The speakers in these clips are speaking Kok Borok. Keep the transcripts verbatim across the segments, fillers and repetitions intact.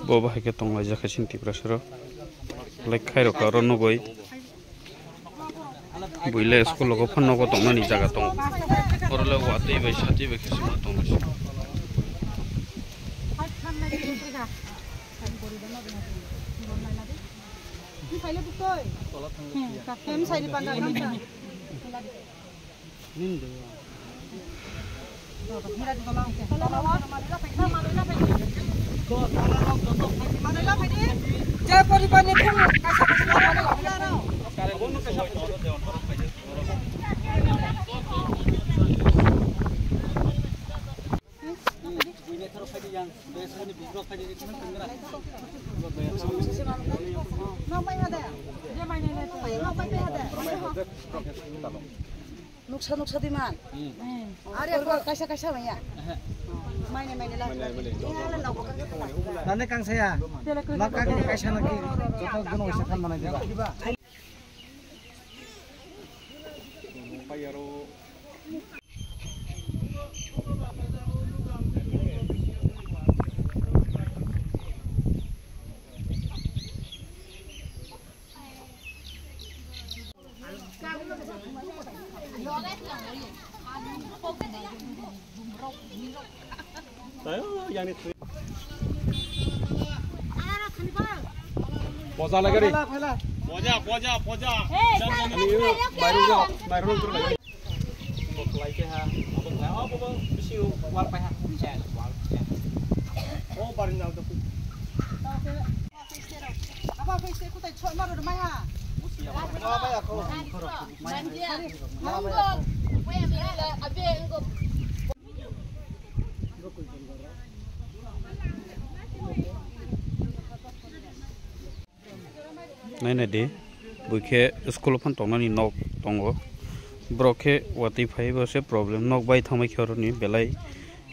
Bo bahai khe tonglaijak hai chini Tiprasa rok. Lekha rok aro nugwi. Buile school logo phano nogo tongnani jaga tongo. Oro le watwi bai satwi bai khe sima tongo. Nuksa, nuksa di man. Are ko kaisa, kaisa maya. Maine, maine la. Nane kang saya. Ma kang kaisa na ki. Joto jono isa kan mana jeba. Poja lagi ri. Poja, poja, poja. Baru, baru. Bok lai ke ha, bok lai, oh, bok, bisi wal pai ha. Wal. Oh, baru nyal tu. Apa face kutai choi maru mai ha. Nai nai di, bui khe school phano tongnani nok tongo. Borok khe watwi phai bo se problem, nok bai thangbai khe oroni belai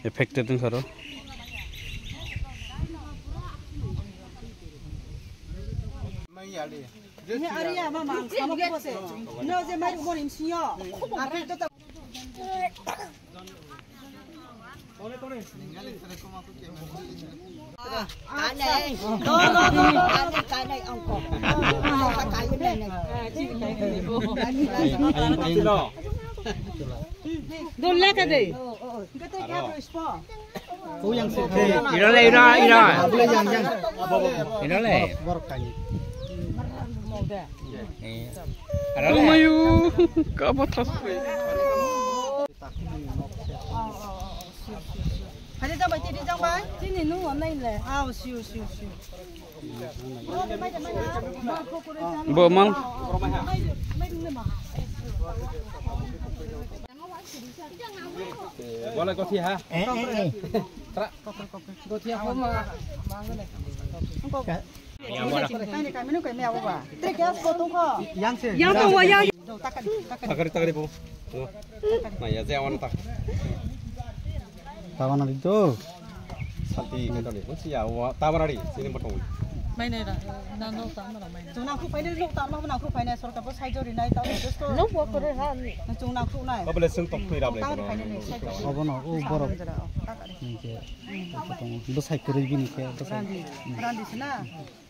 affected wngkha ro. Ni ari ya mama, ang sama ko se. No je mai mo rin siyo. Ape to ta. Kanai. No, no, no, no. Kanai, kanai, angko. Kanai, kanai. Dole ka de. Ira le, ira, ira. Ira le. Ira le. Mayu, kabo thas. Hadi jang bai, tini jang bai. Tini nung online le. Ah, siu, siu, siu. Bo mang. Bola kothi ha. Eh, eh, eh. Tra. Kothi ha ma. Kaini kami nu kami awo ba. Te gas ko tong ko. Yang se. Yang to wa yang. Takari, takari bo. Maya je awan tak. Tawana di to. Santi ke to ni. Busi ya wa tawana di. Sini motong. Mai nai ra. Na no ta ma ra mai nai. Chuna khu paine lo ta ma na khu paine sorkar bo sai jori nai ta. No bo kore ha ni. Chuna khu nai. Ko bole sung tok thui ra bole. Ta paine ni sai jori. Obo no u borok. Takari. Ni ke. Bwsai kwrwi bini khe bwsai. Randi, randi sina.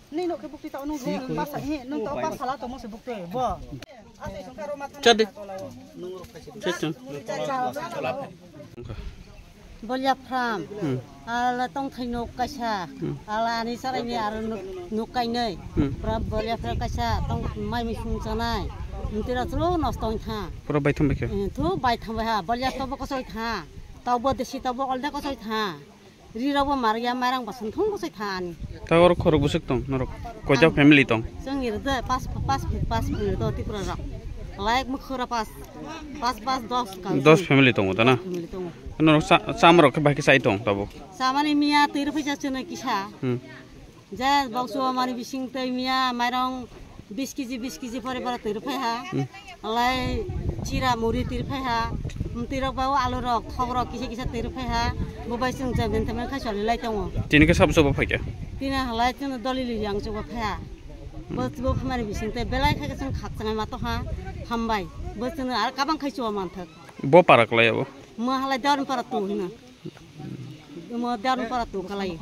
Ni nok khe bukti ta nung basa he nung ta basa la to mo se bukti bo. Chadi. Chadi. Bolya farm. Hmm. Ala tongthai nok kaisa. Hmm. Ala ani sarai ni aro nok, nok kainai. Hmm. Pura bolya farm kaisa tong mai mi sung chanai. Ntira chlo nosto tha. Pura bai thang bai khe. Eh, thu bai thang bai ha. Bolya to bo kosoi tha. Taubo desi taubo olde kosoi tha. Ri rokbo mar ya, mairang bo song thung kosoi tha ani. Ta oro khorok bwswk tong norok? Koita family tong? Chwng ni rwde pas, pas, pas family do Tripura rok. Laik mukhura pas, pas, pas, dos ka. Dos family tongo da na? Family tongo. Norok cha-, chama rok khe bai khe sai tong tabuk? Chamani miya twi rw phaisa chwng kisa. Hmm. Je boksu mani bising tei miya mairang Bis kg, bis kg pore bara twi rwphai ha. Alai chira muri twi rwphai ha. Twi rok ba o alu rok, thok rok kisa kisa twi rwphai ha. Bo bai chwng jemden temen khai choli lai tongo. Tini khe sabo sabo phai khe? Tini halai chwng doli li yang chuba phai ha. Bo chuba phamani bising te belai khai chwng khak changai ma to ha. Hambai. Bo chwng ar kabang khai chuba manthak. Bo para kwlai abo? Mo halai Darun para tu hina. Mo Darun para tu kalai.